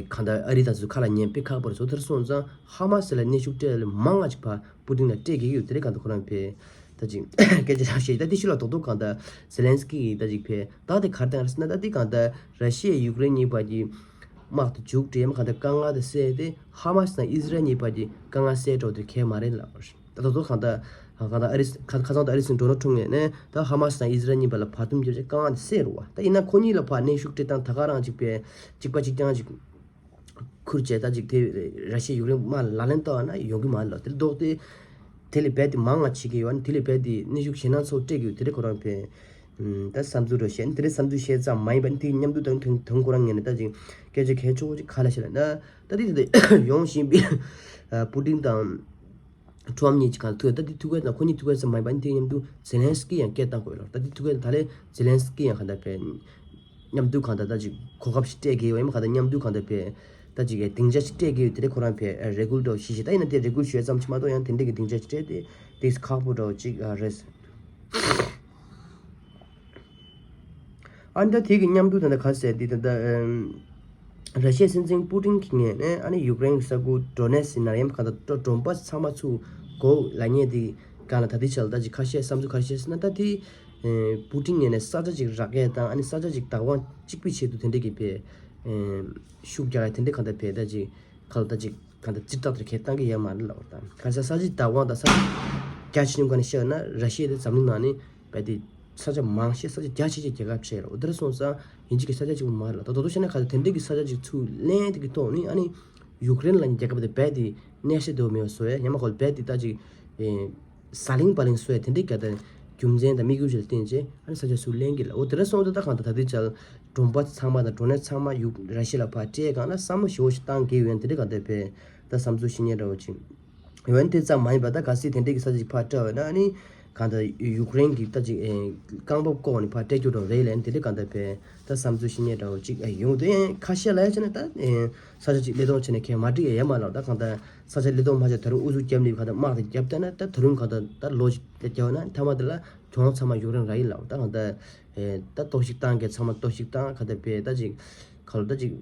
གང་ལྟར་ཨ་རི་དང་ཚོ་ཁ་ལ་ཉན་དཔེ་ཁག་པོ་རེད་ཟེར་བ་དེ་རེད། སོང་ཙང་ཧ་མ་སི་ལ་གནོན་ཤུགས་སྤྲད་ལ་མང་ང་ཅིག་ཕར་པུ་ཏིན་ལ་སྤྲད་ཀྱི་ཡོད་དེ་རེད། གང་ལྟར་ཁོ་རང་ཕེ་ད་ཅིག་སྐད་ཆ་རང་བཤད་ད་དེ་ཕྱི་ལ་རྡོག་རྡོག་གང་ལྟར་ཛེ་ལན་སི་ཀི་ཡིས་ད་ཅིག་ཕེ་ད་དེ་གར་བཏང་རེད་ཟེར་ན་ད་དེ་གང་ལྟར་ར་ཤི་ཡ་ཡུཀ་རེན་གཉིས་བར་གྱི་དམག་དེ་མཇུག་སྒྲིལ་ཡ་མ་གང་ལྟར་དཀའ་ངལ་དེ་སེལ་ཏེ་ཧ་མ་སི་དང་ཨི་ཟི་རལ་གཉིས་བར་གྱི་དཀའ་ངལ་སེལ་འགྲོ་དེ་གལ་མ་རེད་ལབ་པ་རེད། ད་ད་དུང་གང་ལྟར་གང་ལྟར་ཨ་རི་ཁ་ཁ་སང་དུ་ཨ་རི་སྲིད་འགྲོ་ནོ་ཁྲོམ་ངོས་ནས་ད་ཧ་མ་སི་དང་ཨི་ཟི་རལ་གཉིས་བར་ལ་བར་འདུམ་བརྒྱབ་བྱས་དཀའ་ངལ་དེ་སེལ་རུ་བ། ད་ཡིན་ན་ཁོ་གཉིས་ལ་ཕར་གནོན་ཤུགས་སྤྲད་སྟངས་ད་ག་རང་ཅིག་པས་གཅིག་པ་གཅིག་རྐྱང་ཅིག་ཁུར་བྱས་ད་ཅིག་དེ་ར་ཤི་ཡ་ཡུཀ་རེན་དམག་ལ་ལག་ལེན་བསྟར་བ་ན་ཡོང་གི་མ་རེད་ལ། དེ་ལ་ལྡོག་སྟེ་དེ་ལས་རྦད་དེ་མང་ང་བྱེད་ཀྱི་ཡོད། ཨ་ནི་དེ་ལས་རྦད་དེ་གནོན་ཤུགས་ཞེད་སྣང་ཚ་བོ་སྤྲད་ཀྱི་ཡོད་དེ་རེད། ཁོ་རང་ཕེ་ད་བསམ་ཚུལ་རོ་བཤད་ཨ་ནི་དེ་རེད། བསམ་ཚུལ་བཤད་ཙམ་མ་ཡིན་པ་ཨ་ནི་དེ་མཉམ་དུ་དང་དོན་དོན་ཁོ་རང་ངོས་ནས་ད་ཅིག་སྐད་ཆ་གལ་ཆེ་བོ་ཅིག་ག་ལ་བཤད་ལ་ན་ད་དེ་དེ་ཡོང་བཞིན་པའི་པུ་ཏིན་དང་ཁྲོམ་གཉིས་ཀྱི་གང་ཐུག་ད་དེ་ཐུག་ག་ད་ཁོ་གཉིས་ཐུག་ག་ཙམ་མ་ཡིན་པ་ཨ་ནི་དེ་མཉམ་དུ་ཛེ་ལན་སི་ཀི་ཡང་སྐད་བཏང་དགོས་ལ། ད་དེ་ཐུག་ག་ད་ལས་ཛེ་ལན་སི་ཀི་ཡང་གང་ལྟར་ཕེ་མཉམ་དུ་གང་ལྟར་ད་ཅིག་གོ་སྐབས་ཤིག་སྤྲད་ཀྱི་ཡོད་ཡིན་མ་གང་ལྟར་མཉམ་དུ་གང་ལྟར་ཕེ་ད་ཅིག་གི་སྡིངས་ཆ་ཞིག་སྤྲད་ཀྱི་ཡོད། དེ་འདྲ་ཁོ་རང་ཕེ་རེ་སྐུལ་འདྲ་བོ་ཞིག་བྱས། ད་ཡིན་ན་དེ་རེ་སྐུལ་ཞུ་ཡ་ཙམ་ཞིག་མ་གཏོགས་ཡང་དེ་འདྲ་གི་སྡིངས་ཆ་ཞིག་སྤྲད་དེ་དེ་ཁག་པོ་འདྲ་བོ་ཅིག་རེད། ཨ་ནི་ད་དེ་གི་མཉམ་དུ་ད་ལྟ་ག་ཟེར་འདི་ད་ལྟ་ར་ཤི་ཡའི་སྲིད་འཛིན་པུ་ཏིན་གྱི་ངོས་ནས་ཨ་ནི་ཡུཀ་རེན་གྱི་ས་ཁུལ་ཌོ་ནེ་སི་ན་ཡམ་ག་ད་ཌོན་པཱ་སི་ཚང་མ་ཚུར་དགོས་ལབ་མཁན་དེ་གང་ལ་ད་དེ་ཆ་ལ་ད་ཅིག་ཁ་ཤས་བསམ་ཚུལ་ག་རེ་བཤད་ཟེར་ན་ད་དེ། ཨེ། པུ་ཏིན་ངོས་ནས་ས་ཆ་ཅིག་རག་ཡས་དང་ཨ་ནི་ས་ཆ་ཅིག་བདག་དབང་གཅིག་པུའི་ཆེད་དུ་དེ་འདྲ་གི་བས་ཨེ། ཤུགས་རྒྱག་ཡས་དེ་འདྲ་གང་ལྟར་བས་ད་ཅིག་ག་ལ་ད་ཅིག་གང་ལྟར་ཙིར་ཏག་ཏུ་ཁས་བཏང་གི་ཡོད་མ་རེད་ལབ་པ་དང་ག་ས་ས་ཆ་བདག་དབང་དང་ས་ཆ་རྒྱ་ཆེ་ཉུང་ག་ནས་བཤད་ན་ར་ཤི་ཡ་དེ་འཛམ་གླིང་ནང་ནས་ རྦད་དེ་ས་ཆ་མང་ཤོས་ས་ཆ་རྒྱ་ཆེ་ཆེ་རྒྱལ་ཁབ་བྱས་རེད། འོ་དེར་སོང་ཙང་ཡིན་གཅིག་གི་ས་ཆ་གཅིག་པུ་མ་རེད་ལ། ད་དོ་དོ་བྱས་ན་ག་ཚོད་དེ་འདྲས་ཀྱི་ས་ཆ་གཅིག་ཚུར་ལེན་དེ་གི་ཐོག་ནས་ཨ་ནི་ཡུཀ་རེན་ལ་རྒྱལ་ཁབ་དེ་རྦད་དེ་གནས་བཤད་དུ་མེད་པ་བཟོ་ཡ་ཡང་མ་གོ་རྦད་དེ་ད་ཅིག་ཨེ། ཟ་ལིང་བ་ལིང་བཟོ་ཡ་དེ་འདྲའི་ག་ད་རྒྱུ་མཚན་དང་དམིགས་ཡུལ་ཅིག་ལ་བརྟེན་བྱས་ཨ་ནི་ས་ཆ་ཚུར་ལེན་གི་ལ། འོ་དེ་འདྲ་སོང་ཙང་ད་གང་ལྟར་ད་ལྟའི་ཆར་གྲོང་པ་ཚང་མ་དང་གྲོང་གནས་ཚང་མ་ཡུ་ར་ཤི་ཡ་ལ་ཕར་སྤྲད་གང་ལ་བསམ་བློ་ཞེ་པོ་ཞིག་བཏང་གི་ཡོད་ཡན་དེ་འདྲའི་ག་ད་བས་ད་བསམ་ཚུལ་བཤད་མཁན་འདྲ་བོ་ཅིག་ཡོད་ཡན་དེ་ཙམ་མ་ཡིན་པ་ད་གལ་སྲིད་དེ་འདྲའི་གི་ས་ཆ་ཅིག་ཕར་སྤྲད་པ་ན་ཨ་ནི་གང་ལྟར་ཡུཀ་རེན་གི་ད་ཅིག་ཨེ་རྐང་པ་བཀོག་ནས་ཕར་སྤྲད་རྒྱུ་འདྲ་བོ་རེད་ལ་ཡན་དེ་འདྲའི་ག་ད་བས་ད་བསམ་ཚུལ་བཤད་མཁན་འདྲ་བོ་ཅིག་ཨེ་ཡོང་དེ་ཡན་ཁ་ཤས་ལ་ཡ་བྱས་ན་ད་ཨེ་ས་ཆ་ཅིག་ལས་དོན་བྱས་ན་ཁྱེད་མ་འགྲིག་ཡ་ཡ་མ་ལབ་ད་གང་ལྟར། ས་ཆ་ལས་དོན་མ་བྱས་ད་རུང་ཨུ་ཚུགས་རྒྱབ་ནས་ག་ད་དམག་དེ་རྒྱབ་བསྡད་ན་ད་ད་རུང་ག་ད་ད་ལོ་ཞིག་ད་རྒྱབ་ན་མཐའ་མ་དེ་ལ་གྱོང་ཚང་མ་ཡུཀ་རེན་རག་ཡིན་ལབ་ད་གང་ད་ད་གཏོར་བཤིག་བཏང་གི་ཚང་མ་གཏོར་བཤིག་བཏང་ག་ད་བས་ད་ཅིག་ག་ལ་ད་ཅིག་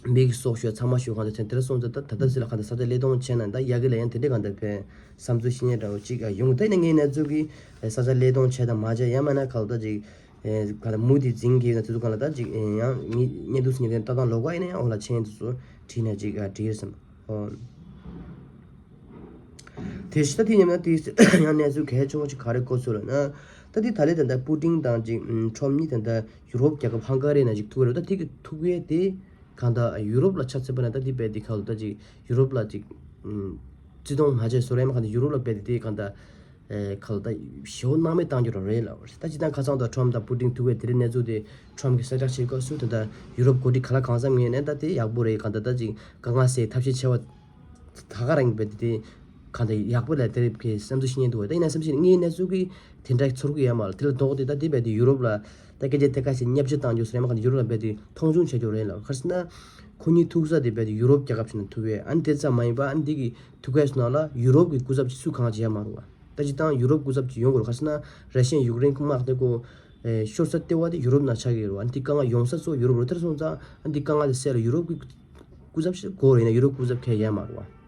མི་གི་སྲོག་ཤོར་ཚང་མ་ཤོར་གང་ད་ཚན་དེ་ལ་སོང་ཙང་ད་ད་ད་སི་ལ་ག་ད་ས་ཆ་ལས་དོན་བྱས་ན་ད་ཡ་གི་ལ་ཡང་དེ་འདྲས་གང་ད་བས་བསམ་ཚུལ་ཤེས་ཉན་འདྲ་བོ་ཅིག་ཡོང་ད་ཡིན་ན་ངའི་གནས་ཚུལ་གི་ས་ཆ་ལས་དོན་བྱས་དང་མ་བྱས་ཡ་མ་ན་ག་ལ་ད་ཅིག་ཨེ་ག་ལ་མུ་མཐུད་འཛིན་གྱི་ཡོད་ན་དེ་ཚོ་གང་ལ་ད་ཅིག་ཨེ་ཡང་ངའི་བརྙན་ཐུང་སི་ཉེ་དོན་ལྟ་སྟངས་ལོག་པ་ཡིན་ན་ཡང་འོག་ལ་མཆན་དེ་ཚོ་བྲིས་ན་ཅིག་ཨ་བྲིས་སམ། ཨོ། དེ་ཤི་ད་དེ་ཉམས་ན་དེ་ཡང་གནས་ཚུལ་གལ་ཆེན་པོ་ཅིག་ག་རེ་གོ་ཚོད་ལ་ན། ད་དེ་ད་ལས་ད་ད་པུ་ཏིན་དང་ཅིག་ཨམ་ཁྲོམ་གཉིས་ད་ད་ཡུ་རོབ་རྒྱལ་ཁབ་ཧང་ག་རི་ན་ཅིག་ཐུག་རེད་ད་དེ་གི་ཐུག་ཡས་དེ་གང་ད་ཡུ་རོབ་ལ་ཆ་མཚོན་པ་ན་ད་དེ་བས་དེ་ག་ལ་ད་ཅིག་ཡུ་རོབ་ལ་ཅིག་ཨམ་བརྩི་མཐོང་མ་བྱས་བཟོ་རེད་མ་གང་ད་ཡུ་རོབ་ལ་བས་དེ་དེ་གང་ད། ཨེ་ག་ལ་ད་ཞེ་པོ་སྣང་མེད་བཏང་རྒྱུ་རང་རེད་ལབ་པ་རེད། ད་སྤྱིར་བཏང་ཁ་སང་དང་ཁྲོམ་དང་པུ་ཏིན་ཐུག་པའི་དེ་རིང་གནས་ཚུལ་དེ་ཁྲོམ་གྱིས་གསལ་བསྒྲགས་བྱེད་སྐབས་སུ་ད་ལྟ་ཡུ་རོབ་འགོ་ཁྲིད་ག་ལ་གང་འཚམ་ངོས་ནས་ད་དེ་ཡག་པོ་རེད་གང་ད་ད་ཅིག་དཀའ་ངལ་སེལ་ཐབས་ཤེས་བྱས་པ་ད་ག་རང་གི་བས་དེ་དེ་གང་ད་ཡག་པོ་ལ་དེ་རེད་ཁེ་བསམ་ཚུལ་བཤད་མཁན་འདུག་ད་ཡིན་ན་བསམ་བཞིན་ངའི་གནས་ཚུལ་གྱིས་དེ་འདྲ་ཚོར་གི་ཡོད་མ་རེད། དེ་ལ་ལྡོག་སྟེ་ད་དེ་བས་དེ་ཡུ་རོབ་ལ་ད་སྐད་ཆ་དེ་ག་ཞིག་བརྙས་བཅོས་བཏང་རྒྱུ་ཟེར་མ་གང་ད་ཡུ་རོབ་ལ་བས་དེ་མཐོང་ཆུང་བྱས་རྒྱུ་རེད་ལབ་ག་རེ་ཟེར་ན་ཁོ་གཉིས་ཐུག་ས་དེ་བས་དེ་ཡུ་རོབ་རྒྱལ་ཁབ་ཞིག་ན་ཐུག་པས་ཨ་ནི་དེ་ཙམ་མ་ཡིན་པ་ཨ་ནི་དེ་གི་ཐུག་པའི་ནང་ལ་ཡུ་རོབ་ཀྱི་སྐུ་ཚབ་ཅིག་སུ་གང་བྱས་མ་རུང་བ། ད་ཅི་ཏང་ཡུ་རོབ་སྐུ་ཚབ་ཅིག་ཡོང་དགོས་ག་ཟེར་ན་ར་ཤི་ཡ་ཡུཀ་རེན་གྱི་དམག་དེ་ཀོ་ཤོར་ས་ལྟེ་བ་དེ་ཡུ་རོབ་ནང་ཆགས་ཀྱི་ཡོད་རེད་བ། འདི་དཀའ་ངལ་ཡོང་ས་ཚོ་ཡུ་རོབ་རེད། དེར་སོང་ཙང་འདི་དཀའ་ངལ་དེ་སེལ་ལ་ཡུ་རོབ་ཀྱི་སྐུ་ཚབ་ཞིག་དགོས་རེད་ན་ཡུ་རོབ་སྐུ་ཚབ་ཁས་ཡས་མ་རུང་བ།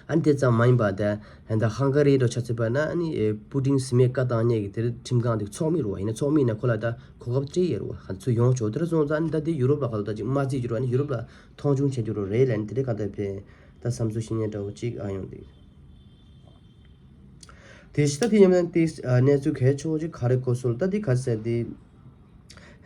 ཨ་ནི་དེ་ཙམ་མ་ཡིན་པ་དེ་ད་ཧང་ག་རི་འགྲོ་ཆ་ཚུད་པ་ན་ཨ་ནི་པུ་ཏིན་སི་མེ་བཀའ་བཏང་མཁན་གྱི་དེར་ཁྲིམས་ཁང་དེ་ཚོགས་མི་རུང་བ་ཡིན་ན་ཚོགས་མི་ཡིན་ན་ཁོ་ལ་ད་གོ་སྐབས་སྤྲད་ཡས་རུང་བ་ཚུར་ཡོང་ཆོག་དེར་སོང་ཙང་ཨ་ནི་ད་དེ་ཡུ་རོབ་ལ་ཁ་ལོ་ད་ཅིག་མ་བརྩི་རྒྱུ་རུང་ཨ་ནི་ཡུ་རོབ་ལ་མཐོང་ཆུང་བྱེད་རྒྱུ་རུང་རེད་ལ་ཨ་ནི་དེ་འདྲའི་ག་ད་བས། ད་བསམ་ཚུལ་ཤེས་ཉན་འདྲ་བོ་གཅིག་ཨ་ཡོང་དེ། དེ་ཤི་ད་དེ་ཉམས་ལེན་དེ་གནས་ཚུལ་གལ་ཆེ་བོ་གཅིག་ག་རེ་གོ་སོང་ད་དེ་ག་ཟེར་དེ།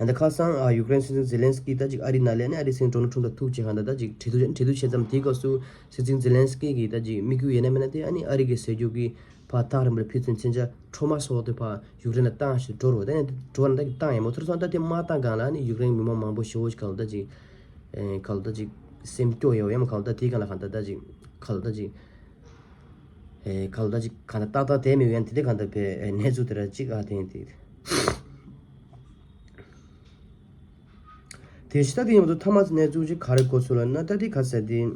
ཡང་ད་ཁ་སང་ཡུཀ་རེན་སྲིད་འཛིན་ཛེ་ལན་སི་ཀི་ད་ཅིག་ཨ་རི་ནང་ལས་ནས་ཨ་རི་སྲིད་འཛིན་ཌོ་ནལ་ཁྲུམ་དང་ཐུག་བྱས་གང་ད་ད་ཅིག་གྲོས་བསྡུར་གྲོས་བསྡུར་བྱས་ཙམ་དེའི་སྐབས་སུ་སྲིད་འཛིན་ཛེ་ལན་སི་ཀི་གི་ད་ཅིག་དམིགས་ཡུལ་ཡིན་ན་མིན་ན་དེ་ཨ་ནི་ཨ་རི་གི་ཟེར་རྒྱུ་གི་ཕར་ཐག་རིང་པོར་ཕུད་ཚུན་མཚོན་ཆ་ཁྲོ་མ་སོགས་དེ་ཕར་ཡུཀ་རེན་ལ་བཏང་ཞེས་འགྲོ་རུ་ད་ནི་འགྲོ་ན་ད་བཏང་ཡང་མོ་ཐུར་སོང་ད་དེ་མ་བཏང་གང་ལ་ཨ་ནི་ཡུཀ་རེན་མི་མང་མང་པོ་ཞེ་བོ་ཞིག་ག་ལ་ད་ཅིག་ཨེ་ག་ལ་ད་ཅིག་སེམས་སྐྱོ་ཡོད་ཡང་ག་ལ་ད་དེའི་གང་ལ་གང་ད་ད་ཅིག་ག་ལ་ད་ཅིག་ཨེ་ག་ལ་ད་ཅིག་གང་ད་ཏག་ཏག་དེ་མི་ཡོད་ཡང་དེ་དེ་གང་ད་བས་ཨེ་གནས་ཚུལ་དེ་ར་ཅིག་ཨ་དེ་ཡིན་དེ། དེ་ཤི་ད་དེ་ཡིན་པ་ཚོ་ཐ་མ་གནས་ཚུལ་ཅིག་ག་རེ་གོ་སོང་ལ་ན་ད་དེ་ག་ཟེར་དེ།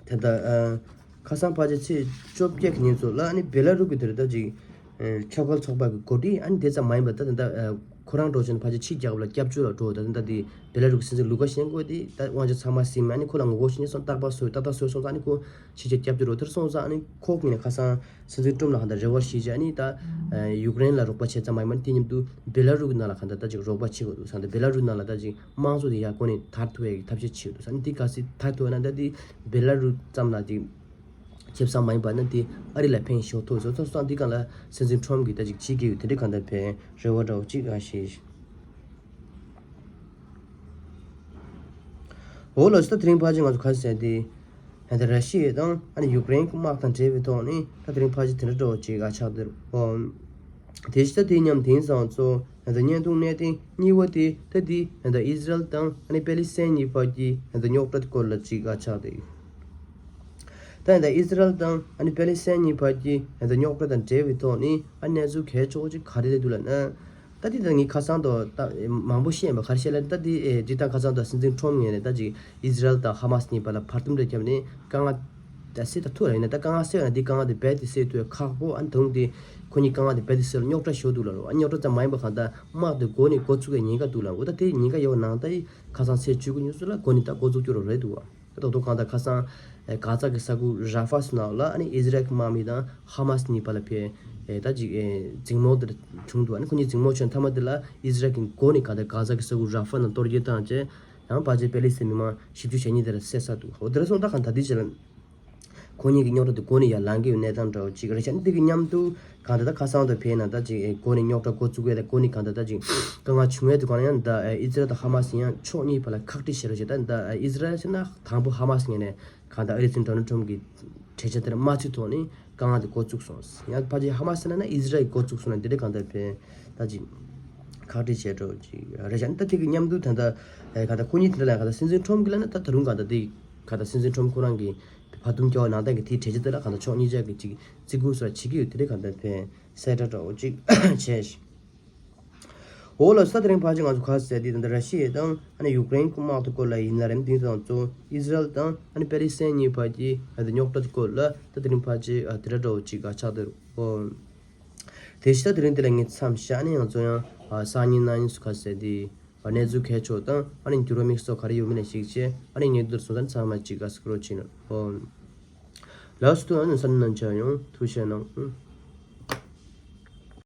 དེ་ད་ཨ་ཁ་སང་ཕལ་ཆེར་ཚེས་བཅོ་བརྒྱད་ཀྱི་ཉིན་ཚོ་ལ་ཨ་ནི་བེ་ལ་རུ་གི་དེར་ད་ཅིག་ཨ་ཆབ་འགག་ཚོགས་པ་གི་འགོ་ཁྲིད་ཨ་ནི་དེ་ཙམ་མ་ཡིན་པ་ད་ད་ད་ཨ་ཁོ་རང་འགྲོ་ཆེན་ཕལ་ཆེར་ཕྱི་རྒྱལ་ཁབ་ལ་སྐྱབས་བཅོལ་ལ་འགྲོ་ད་ད་ད་དེ་བེ་ལ་རུ་གི་སྲིད་འཛིན་ལུ་ཀ་ཤན་ཀོ་དེ་ད་དབང་ཆ་ཚང་མ་ཟིན་ཨ་ནི་ཁོ་ལ་ངོ་རྒོལ་བྱེད་ཉེན་སོང་རྟག་པར་སོས་ཏག་ཏག་སོས་སོང་ཙང་ཨ་ནི་ཁོ་ཕྱི་རྒྱལ་སྐྱབས་བཅོལ་འགྲོ་དེར་སོང་ཙང་ཨ་ནི་ཁོ་གཉིས་ནས་ཁ་སང་སྲིད་འཛིན་ཀྲུམ་ལ་གང་ལྟར་རེ་བ་ཞིག་བྱས་ཨ་ནི་ད་ཨ་ཡུཀ་རེན་ལ་རོགས་པ་བྱས་ཙམ་མ་ཡིན་པར་དེ་མཉམ་དུ་བེ་ལ་རུ་གི་ནང་ལ་གང་ལྟར་ད་ཅིག་རོགས་པ་བྱེད་དགོས་འདུག་ས་འདི་བེ་ལ་རུ་ནང་ལ་ད་ཅིག་དམངས་གཙོ་དེ་ཡར་གོང་ནས་དར་ཐུབ་ཡག་གི་ཐབས་ཤེས་བྱེད་འདུག་ས་ནི་འདི་ག་སྲིད་དར་ཐུབ་ན་ད་འདི་བེ་ལ་རུ་ཙམ་ལ་ཅིག་ཁེབས་ས་མ་ཡིན་པ་ན་འདི་ཨ་རི་ལ་ཕན་ཤོག་ཐུབ་བཟོ་ཐུབ་སོང་འདི་གང་ལ་སྲིད་འཛིན་ཁྲོམ་གྱིས་ད་ཅིག་བྱེད་ཀྱི་ཡོད་དེ་འདྲའི་གང་ལྟར་ཕན་རེ་བ་འདྲ་བོ་ཅིག་ཨ་ཞེས། འོ་ལོ་ད་དེ་རིང་ཕལ་ཆེར་ང་ཚོ་ག་ཟེར་ཏེ། ད་ར་ཤི་ཡ་དང་ཨ་ནི་ཡུཀ་རེན་གྱི་དམག་དང་འབྲེལ་བའི་ཐོག་ནས་ད་དེ་རིང་ཕལ་ཆེར་དེ་འདྲ་འདྲ་བོ་ཅིག་ཨ་ཆགས་འདིར་འོ། དེ་ཤི་ད་དེ་མཉམ་དེང་སང་ཚོ་ད་བརྙན་ཐུང་གནད་དོན་གཉིས་པ་དེ་ད་དེ་ད་ཨི་ཟི་རལ་དང་ཨ་ནི་པེ་ལི་སི་ཐན་གཉིས་བར་གྱི་ད་རྙོག་དྲ་སྐོར་ལ་ཅིག་ཨ་ཆགས་འདིར། ད་ད་ཨི་ཟི་རལ་དང་ཨ་ནི་པེ་ལི་སི་ཐན་གཉིས་བར་གྱི་ད་རྙོག་དྲ་དང་འབྲེལ་བའི་ཐོག་ནས་ཨ་གནས་ཚུལ་གལ་ཆེ་བོ་ཅིག་ག་རེ་སླེབས་འདུག་ལབ་ན། ད་འདི་ད་ངས་ཁ་སང་དུ་ད་མང་པོ་བཤད་པ་ག་རེ་བཤད་ལ་ད་འདི་ཨེ་འདི་ད་ཁ་སང་དུ་སྲིད་འཛིན་ཁྲོམ་ངོས་ནས་ད་ཅིག་ཨི་ཟི་རལ་དང་ཧ་མ་སི་གཉིས་བར་ལ་བར་འདུམ་འདྲ་བརྒྱབ་ནས་དཀའ་ངལ་ད་སེལ་ད་ཐུབ་ལ་ཡིན་ན་ད་དཀའ་ངལ་སེལ་ན་འདི་དཀའ་ངལ་དེ་རྦད་དེ་སེལ་ཐུབ་ཡ་ཁག་པོ་ཨ་ནི་ད་འདི་ཁོ་གཉིས་དཀའ་ངལ་དེ་རྦད་དེ་སེལ་རྙོག་དྲ་ཞོ་འདུག་ལ་རོ་ཨ་རྙོག་དྲ་ཙམ་མ་ཡིན་པ་གང་ད་དམག་དེ་འགོ་ནས་འགོ་ཚུགས་ཡ་ཉེན་ཁ་འདུག་ལ་འོ་ད་དེ་ཉེན་ཁ་ཡོད་ནང་ད་ཡི་ཁ་སང་ཚེས་བཅུ་དགུ་ཉིན་སུ་ལ་འགོ་ནས་ད་འགོ་ཚུགས་རྒྱུ་རོ་རེད་འདུག་བ། ད་དོ་གང་ལྟར་ཁ་སང་གྷ་ཛ་གི་ས་ཁུལ་ར་ཧྥ་སི་ནང་ལ་ཨ་ནི་ཨི་ཟི་རལ་གྱི་དམག་མི་དང་ཧ་མ་སི་གཉིས་བར་ལ་ཕེ་ད་ཅིག་འཛིང་མོ་དེ་བྱུང་འདུག་ཨ་ནི་ཁོ་གཉིས་འཛིང་མོ་བྱུང་མཐའ་མ་དེ་ལ་ཨི་ཟི་རལ་གྱི་འགོ་ནས་གང་ལྟར་གྷ་ཛ་གི་ས་ཁུལ་ར་ཧྥ་ནང་གཏོར་རྒོལ་བཏང་རྗེས་ཡང་ཕལ་ཆེར་པེ་ལི་སི་མི་མང་བཞི་བཅུ་ཞེ་གཉིས་དེ་ལ་བསད་ཚར་འདུག་འོ་དེ་ར་སོང་ད་གང་ད་དེ་བྱས་ལ་ ཁོ་གཉིས་ཀྱི་རྙོག་དྲ་དེ་འགོ་ནས་ཡར་ལངས་ཀྱི་ཡོད་གནས་སྟངས་འདྲ་བོ་ཅིག་རེད་ཤག་འདི་གི་མཉམ་དུ་གང་ལྟར་ད་ཁ་སང་དུ་ཕེབས་ན་ད་ཅིག་འགོ་ནས་རྙོག་དྲ་འགོ་བཙུགས་ཡས་ད་འགོ་ནས་གང་ལྟར་ད་ཅིག་དཀའ་ངལ་བྱུང་ཡས་དུས་གང་ན་ཡང་ད་ཨི་ཛི་རལ་དང་ཧ་མ་སི་ཡང་ཕྱོགས་གཉིས་བར་ལ་ཁག་དཀྲི་བྱེད་རོགས་བྱེད། ད་ད་ཨི་ཛི་རལ་ཟེར་ན་དང་པོ་ཧ་མ་སི་ངོས་ནས་གང་ལྟར་ཨ་རིའི་སྲིད་འཛིན་ཌོ་ནལ་ཊམ་གྱི་གྲོས་འཆར་དེར་མ་ཚུད་ཐོག་ནས་དཀའ་ངལ་དེ་འགོ་བཙུགས་སོང་། ཡང་ཕལ་ཆེར་ཧ་མ་སི་ཟེར་ན་ཨི་ཛི་རལ་གྱིས་འགོ་བཙུགས་སོང་ན་འདི་འདྲ་གང་ལྟར་ཕན་ད་ཅིག་ཁག་དཀྲི་བྱེད་འགྲོ་ཅིག་རེད་ཤག་ད་དེ་གི་མཉམ་དུ་ད་ལྟ་གང་ལྟར་ཁོ་གཉིས་དེ་འདྲ་ལ་གང་ལྟར་སྲིད་འཛིན་ཊམ་གྱིས་ལབ་ན་ད་ད་རུང་གང་ལྟར་དེ་གང་ལྟར་སྲིད་འཛིན་ཊམ་ཁོ་རང་གི་བར་འདུམ་རྒྱག་པའི་ནང་ལྟར་གྱི་དེའི་གྲོས་འཆར་དེ་ལ་གང་ལྟར་ཕྱོགས་གཉིས་ཆ་གི་ཅིག་བརྩི་བཀུར་སོགས་བྱེད་ཀྱི་ཡོད། དེ་འདྲ་གང་ལྟར་ཕན་གསལ་བསྒྲགས་འདྲ་བོ་ཅིག་བྱས་ཤག་འོ་ལགས་སོ། ད་དེ་རིང་ཕལ་ཆེར་ང་ཚོ་ག་རེ་ཟེར་དུས་ད་ལྟ་ར་ཤི་ཡ་དང་ཨ་ནི་ཡུཀ་རེན་གྱི་དམག་དེ་སྐོར་ལ་ཡིན་ན་རེད། དེ་དང་གཙོ་བོ་ཨི་ཛི་རལ་དང་ཨ་ནི་པེ་ལི་སི་ཐན་གཉིས་བར་གྱི་ཨ་དེ་རྙོག་དྲ་དེ་སྐོར་ལ་ད་དེ་རིང་ཕལ་ཆེར་ཨ་དེ་འདྲ་འདྲ་བོ་ཅིག་ག་ཆགས་བསྡད་རེད། འོ་དེ་བཞིན་ད་དེ་རིང་འདི་ལ་ངས་མཚམས་བཞག་ནས་ང་ཚོ་ཡང་ཨ་སང་ཉིན་གནངས་ཉིན་སུ་ག་རེ་ཟེར་དུས་ཨ་གནས་ཚུལ་གལ་ཆེ་བ་དང་ཨ་ནི་འགྱུར་བ་དམིགས་བསལ་ག་རེ་ཡོད་མེད་ལ་གཞིགས་བྱས་ཨ་ནི་ངས་འདིར་སོང་ཙང་ཚང་མ་ཅིག་ག་སྐུ་རོགས་བྱེད་ན། འོ་ལགས་སོ། ད་ཨ་ནི་སང་ཉིན་ནང་མཇལ་ཡོང་། ཐུགས་རྗེ་གནང་།